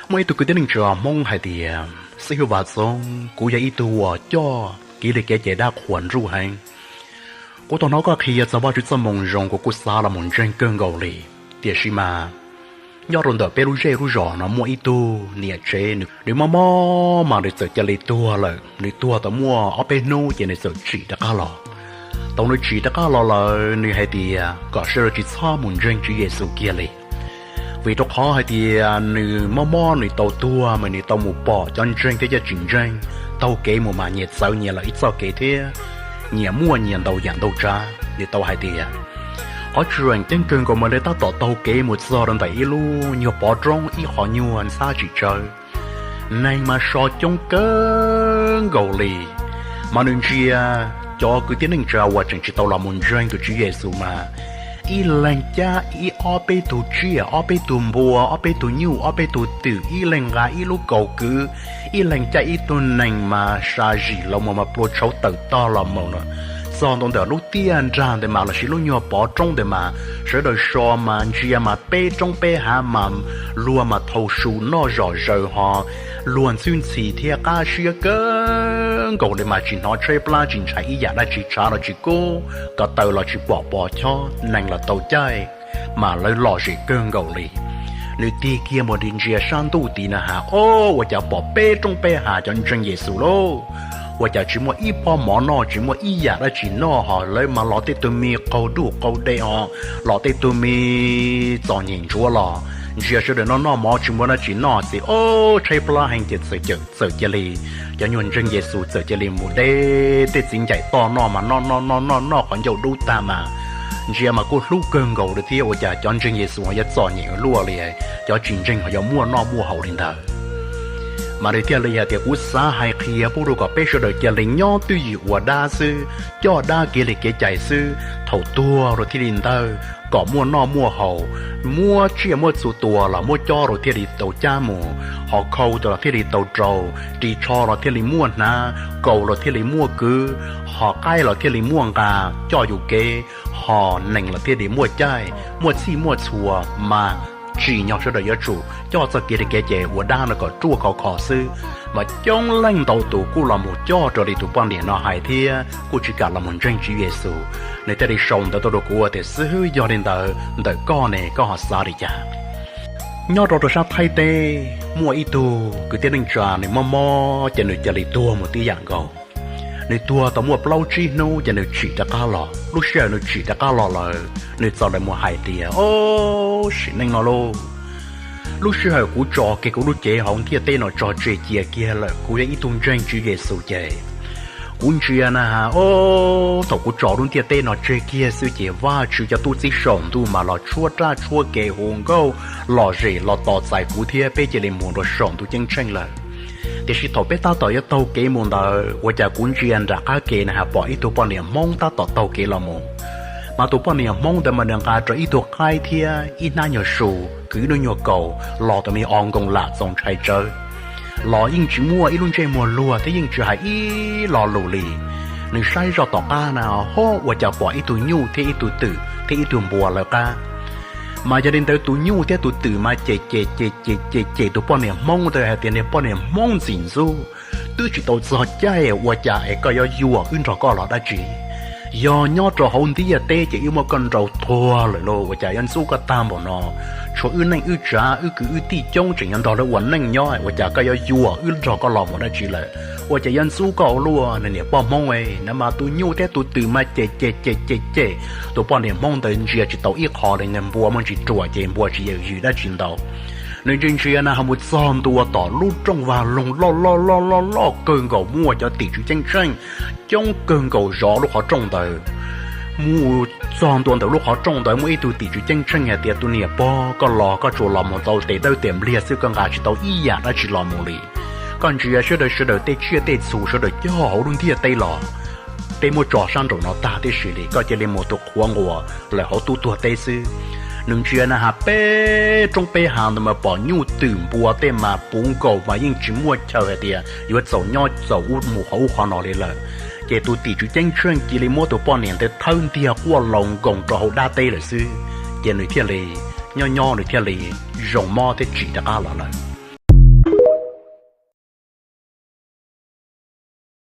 Muaj ib tug kwv tij neej tsa Hmoob hais tias, Xib Hwb Vaj Xoob, kuv yog ib tug uas coj kev li kev cai dab qhuas nruj heev. Kuv tau hnov koj qhia txog Vajtswv txoj moo zoo, kuv kuj xav los mus ntseeg kawg nkaus li. Tiam sis mas nyob rau ntawm peb lub zej lub zos no muaj ib tug niam tsev, nws mob mob mas nws txawm cia li tuag lawm. Nws tuag tau muaj ob peb hnub ces nws txawm tsim rov qab los. Thaum nws tsim rov qab los lawm, nws hais tias kom sawv daws tsis txhob mus ntseeg Tswv Yexus kiag li, vim rau qhov hais tias nws mob mob nws tau tuag mas nws tau mus pom cov ntseeg thiab cov tsis ntseeg taug kev mus mas nyias txawv nyias lawm ib txoj kev thiab nyias muaj nyias ntau yam ntau tsav. Nws tau hais tias qhov tseem ceeb kawg nkaus mas lawv tab tom taug kev mus txog rau ntawm ib lub nyuag pov roob ib qho nyuag ntxhab tsis tsawv. Neeg mas so coob kawg nkaus li, mas nws ntsia cov kwv tij neej tsa uas tseem tsis tau los mus ntseeg tus Tswv Yexus mas ib leeg cab ib ob peb tug tsiaj, ob peb tug npua, ob peb tug nyuj, ob peb tug twm, ib leeg nqa ib lub kaus kwv, ib leeg cab ib tug nees mas sa zim los mus mas plua tshauv tawm tog los mus no. Txog ntua ntawm lub tiaj nrag ntawd mas lossis lub nyuag pov roob ntawd mas sawv daws so mas ntsia mas peb roob peb hav mas luag mas thau su noj zom zaws ho luag ntxhwb ntxhi thiab qab siab kawg nkaus li mas tsis hnov tshaib plab tsis ntshai ib yam dab tsi, tshav los tsis kub, ko taw los tsis pom pos chob, nees los tau caij, mas lawv lom zem kawg nkaus li. Nws tig kiag mus ntsia sab ntuj tid na has, o, ua cas pom peb roob peb hav cov ntseeg Yexus lauj, ua cas tsis muaj ib pob mov noj tsis muaj ib yam dab tsi noj ho lawv mas los tej tug me qaug duj qaug de ho los tej tug me txom nyem ntsuav los ntsia sawv daws noj noj mov tsis muaj dab tsi noj ces o, tshaib plab heev ces txawm cia li, cov nyuag ntseeg Yexus txawm cia li mus de tej txiv ncaim toj noj mas noj noj noj noj noj qhov ncauj dub tag mas ntsia mas kuj hlub kawg nkaus li thiab ua cas cov ntseeg Yexus ho yuav txom nyem ua luaj li, cov tsis ntseeg ho yuav muaj noj muaj haus li ntawd. Mas nws thiaj li hais tias kuv xav hais qhia pub rau kom peb sawv daws cia li nyob twj ywm ua dab xwb, coj dab kev li kev cai xwb, thaum tuag rau thiaj li ntawd kom muaj noj muaj haus, muab tsiaj muab txhu tua los muab cob rau thiaj li tau cab mus, ho khau los thiaj li tau rau, ris tsho los thiaj li muaj hnav, kaus los thiaj li muaj kwv, ho qaib los thiaj li muaj nqa coj yus kev, ho nees los thiaj li muaj caij, muaj txhij muaj txhua mas tsim nyog sawv daws yuav tsum coj txoj kev li kev cai ua dab no kom ruaj khov kho xwb. Mas coob leej ntau tus kuj los mus coj raws li tus poj niam no hais thiab kuj tsis kam los mus ntseeg Tswv Yexus. Nws thiaj li sau ntawv tuaj rau kuv tias, Xib Hwb, yog li ntawd ntawm koj ne koj ho xav li cas? Nyob rau rau sab Thaib teb muaj ib tug kwv tij neej tsa nws mob mob ces nws cia li tuag mus tib yam nkaus. Nws tuag tau muaj plaub tsib hnub ces nws tsim rov qab los. Lub sij hawm nws tsim rov qab los lawm nws txawm lam mus hais tias, O, sim neej no lauj, lub sij hawm kuv tso kiag kuv lub cev hauv ntiaj teb no tso tseg cia kiag lawm, kuv yog ib tug ntseeg Tswv Yexus ces kuv ntsia na has, o, thaum kuv tso lub ntiaj teb no tseg kiag xwb ces Vajtswv cov tub txib saum ntuj mas los tshuab raj tshuab kev hu nkauj lom zem los tos txais kuv thiab peb cia li mus rau saum ntuj ceeb tsheej lawm. Tiam sis thaum peb tab tom yuav taug kev mus ntawd ua cas kuv ntsia nram qab ke na has pom ib tug poj niam Hmoob tab tom taug kev los mus. Mas tus poj niam Hmoob ntawd mas nws nqa rau ib tug qaib thiab ib hnab nyuag su, kwv ib lub nyuag kaus los tau me o nkoos lam txaus ntshai tsawv. Los yeej tsis muaj ib lub ntsej muag luag thiab yeej tsis hais ib lo lus li. Nws saib zoj tom qab na ho ua cas pom ib tug nyuj thiab ib tug twm thiab ib tug npua lawv qab. Mas yog li ntawd tus nyuj thiab tus twm mas cem cem cem cem cem tus poj niam Hmoob ntawd hais tias, Niag poj niam Hmoob ntxim ntxub, twb tsis tau txog caij ua cas es koj yuav yuam wb nrog koj los dab tsi? Yog nyob rau hauv ntiaj teb ces wb muab koj nrau thuag lawm lauj, ua cas yuav ntxub koj tag npaum no? Tshuav wb neej wb tsav wb kwv wb tij coob tseem yuav nrog lawv ua neej nyob, ua cas koj yuav yuam wb nrog koj los mus dab tsi lawm? Ua cas yuav ntxub koj ua luaj, niag poj Hmoob e? Na mas tus nyuj thiab tus twm mas cem cem cem cem cem. Tus poj niam Hmoob ntawd ntsia tsis tau ib qho li, npua muaj ntsis ruam ces npua tsis yam ywm dab tsi ntau. Nws ntsia ntsia na ho mus txog ntua tom lub rooj vag loog loj loj loj loj loj kawg nkaus muaj cov tim tswv ceeb tsheej coob kawg nkaus zov lub qhov rooj ntawd. Mus txog ntua ntawm lub qhov rooj ntawd muaj ib tug tim tswv ceeb tsheej hais tias, Tus niam pog, koj los koj tsuas los mus tau tes dawb tes npliag xwb, koj nqa tsis tau ib yam dab tsi los mus li. Koj ntsia sawv daws, sawv daws tej tsiaj tej txhu sawv daws cog hauv lub ntiaj teb los, peb muab tso sab nraum no tag tib si li, koj cia li mus tus qhuav nquas lawm hauv tub tuag teb xwb. Nws ntsia na has peb roob peb hav ntawd mas pom nyuj twm npua tej mas puv nkaus mas yeej tsis muaj chaw hais tias yuav txaus nyob txaus mus qhov ub qhov no li lawm. Ces tus tim tswv ceeb tsheej cia li muab tus poj niam ntawd thawb ntiag quaj laus nkoos rau hauv dab teb lawm xwb. Ces nws thiaj li nyob nyob nws thiaj li zoo mob thiab tsim rov qab los lawm.